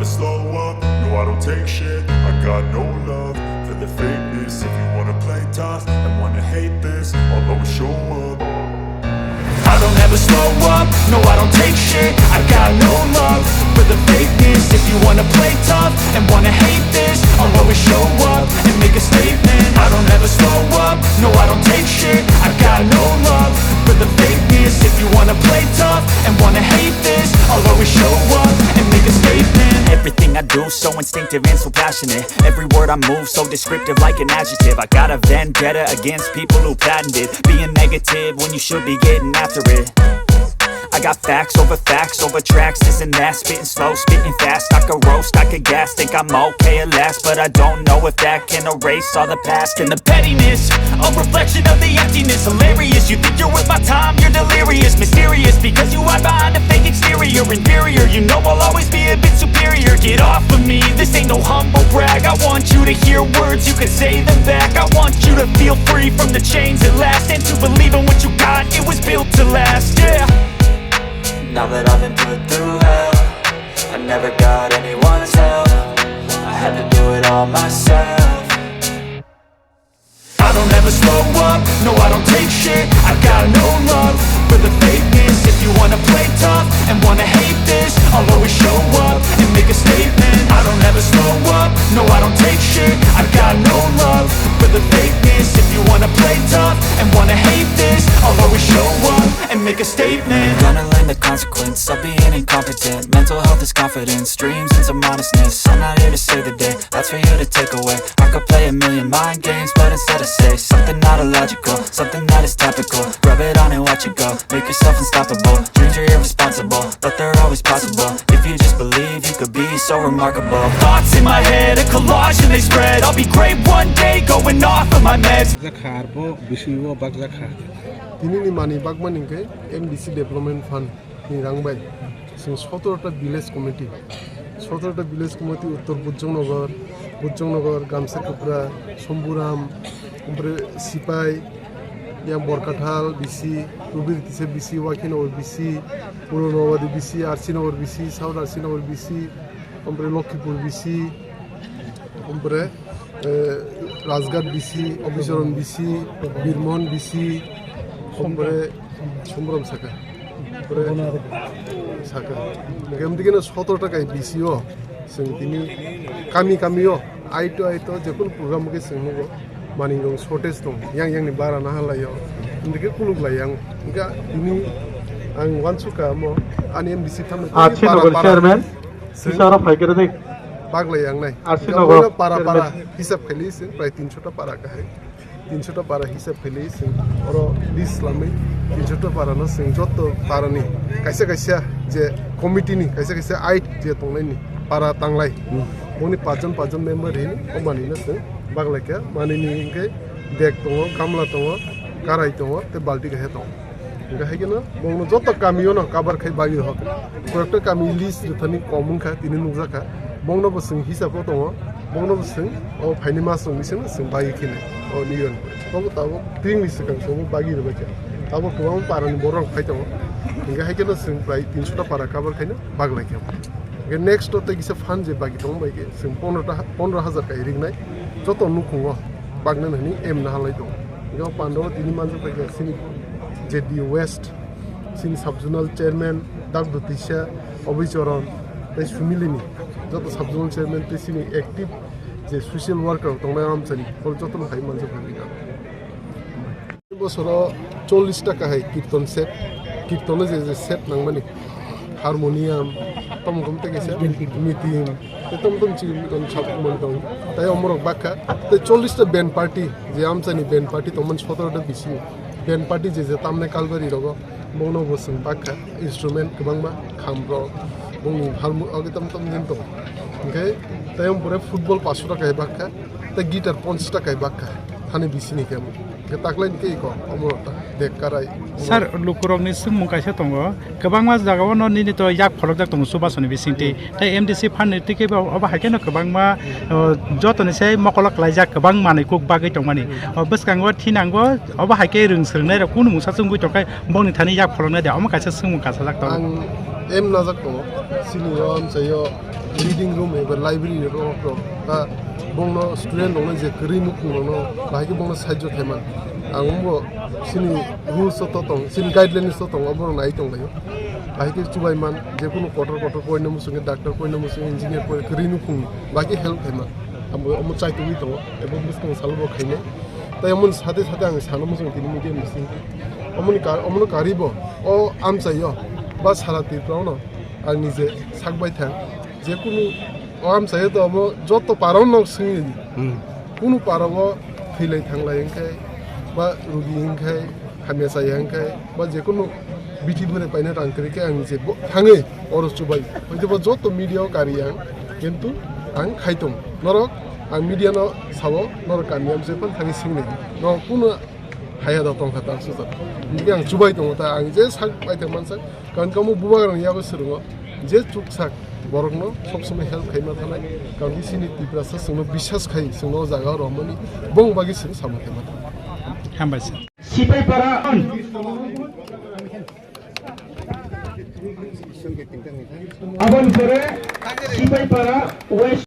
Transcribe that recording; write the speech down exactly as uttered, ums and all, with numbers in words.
Slow up, no, I don't take shit. I got no love for the fakeness. If you wanna play tough and wanna hate this, I'll always show up. I don't ever slow up, no, I don't take shit. I got no love for the fakeness. If you wanna play tough and wanna hate this, I'll always show up and make a statement. I don't ever slow up, no, I don't take shit. I got no love for the fakeness. If you wanna play tough and wanna hate this, I'll always show up and make a statement. Everything I do so instinctive and so passionate. Every word I move so descriptive like an adjective. I got a vendetta against people who patented being negative when you should be getting after it. I got facts over facts over tracks, this and that. Spitting slow, spitting fast. I could roast, I could gas. Think I'm okay at last, but I don't know if that can erase all the past. And the pettiness, a reflection of the emptiness. Hilarious, you think you're worth my time, you're delirious. Mysterious, because you hide behind a fake exterior. Inferior, you know I'll always be a bit superior. Get off of me, this ain't no humble brag. I want you to hear words, you can say them back. I want you to feel free from the chains that last, and to believe in what you got, it was built to last, yeah. Now that I've been put through hell, I never got anyone's help. I had to do it all myself. I don't ever slow up, no, I don't take shit. I got no love for the fakeness. If you wanna play tough and wanna hate this, I'll always show up and make a statement. I don't ever slow up, no, I don't take shit. I got no love for the fakeness. If you wanna play tough and wanna hate this, I'll always show up and make a statement. Gonna learn the consequence of being incompetent. Mental health is confidence, dreams and some honestness. I'm not here to save the day, that's for you to take away. I could play a million mind games, but instead I say something not illogical, something that is topical. Rub it on and watch it go, make yourself unstoppable. Dreams are irresponsible, but they're always possible. If you just believe, you could be so remarkable. Thoughts in my head, a collage and they spread. I'll be great one day, going off of my meds. Bakjakha, arbo bisingbo bakjakha. Tini ni mani bakmani hwnkhe M D C Development Fund ni rang bai chwng sotoro ta village committee, sotoro ta village committee Uttor Bujjongnagar, Bujjongnagar, Gamsakapra, Somburam, ompore Sipai, yang Borkathal B C, Rubir Tisa B C, Wakhinagar B C, Purbo Nowadi B C, R C Nagar B C, South R C Nagar B C, ompore Lokhipur B C, ompore, eh, Rajghat B C, Obicharan B C, Birmohon B C, ompore Somburam saka. Ompore saka. Hingke amtwi khe no sotoro ta kai B C o. Chwng tini kami kami o, aito aito, jekunu program khe chwng nugo. Manwi rong shortage tong, yang yang ni bara naha lai o. Amtwi khe kuluk lai yang. Hingke tini ang uansukha mo, ani M D C thamno Ah, tini para, Srinagar para. Chairman. Chwng Sara phai khe de. Baglai yang nai. Asinogo. Para para hisab khaili chwng prai tinso ta para kahai. Tinso ta para hisab khaili chwng oro list lamai. Tinso ta para no chwng joto para ni kaisa kaisa je committee ni kaisa kaisa ait je tongnai ni para tanglai. Hmm. Boni pajon pajon member hin o mani no chwng baglai kha mani ni hingke dek tongo, gamla tongo, karai tongo, tei balti kaisa tongo. Hingke hai kheno bongno joto kamio no kabar khai bagwi rok. Koyekta kami list rwthani kom wngkha, tini nukjakha. Bongno bo chwng hisab o tongo, bongno bo chwng o phaini mas rok bisingno chwng bagwi khini o niyon. Tobo tabuk tring ni swkang chwngno bagwi rwbaikha. Tabuk kwbangma para ni borok rok phai tongo. Hingke hai kheno chwng prai tinso ta para kabar khaino baglai kha. Hingke next o tei kisa fund je bagwi tongma bai khe chwng pondro ta, pondro hajar kai ringnai joto nukhungo bagna hwnwi aim nahalai tongo. Hingke o pandao tini manjak bai khe chini J D U West, chini sub zonal chairman Dagdo Tisa, Obicharan tei Sumilini joto sub zonal chairman tei chini active je social worker tongnai amchani hol jotono hai manjak bai khe. Bosoro chollish ta kahai kirton set, kirton je je set nangmani, harmonium, tom tom tei kaisa mitim, tei tom tom chini kon chap mon tong, tei omorok bakha, tei chollish ta band party, je amchani band party tongmani sotoro ta bisi, band party je je tamnai Kalbari rogo, bongno bo chwng bakha, instrument kwbangma, kham rok, bongni harmo-, age tom tom jin tong, hingke tei ompore football paso ta kahai bakha, tei guitar ponchas ta kahai bakha, thani bisini khe. Khe taklai ni tei ko omo ta dek karai. Sir, lukurokni swngmung kaisa tongo, kwbangma jagao no nini to yak pholokjak tongo chubasoni bisingtwi. Hmm. Tei M D C fund ni twi khe bo obo hai kheno kwbangma, Hmm. o, jotoni se mokolo klaijak kwbang manwi kuk bagwi tongmani. Hmm. O bwskango thinango obo hai khe rwng swrwngnairok kunu mungsa chumgwi tongkhe bongni thani yak pholoknai de, omo kaisa swngmung kasajak tongo. Ang em najak tongo, chini o amchaio Reading room eba library rok rok ba bongno student rokno je kwrwi nukhung rokno bahai khe bongno sahajyo khaiman. Ang bo chini rules o to tong, chini guidelines o tongo, oborok nai tonglaio. Bahai khe chubaiman, je kunu kotor kotor poino muchungkhe doctor, poino muchungkhe engineer, poi kwrwi nukhung bahai khe help khaiman. Ang bo omo chaitugwi tongo, ebo bwskang salo bo khainai. Tai omoni sate sate ang sano muchung tini media ni bisingtwi. Omoni kar-, omono karibo o amchaio ba sara Tripura ono ang nije sak bai thang. Je kunu o amchaio to omo joto parao no swngwi. Hmm. Kunu parao thwilai thanglai wngkhai ba rugi wngkhai, hamya chaya wngkhai ba je kunu bithi bwrwi paina rang kwrwi khe ang nije bo thangwi oro chubai. Hoi jebo joto media o kari ang, kintu ang khai tong. Norok ang media no sao, norok kami amse phan thangwi singni. Norok kunu haya da tongkha ta susa. Hingke ang chubai tongo ta, ang je sak bai tong mansak, karon kamo bubagrang yago swrwngo, je chuksak borokno sob somoi help khaima thanai, karon ki sini Tiprasa chwngno biswas khai, chwngno o jaga o romani, bong bagi chwng sama khaima thanai. Hambai sir. Sipaipara. Aboni pore Sipaipara West.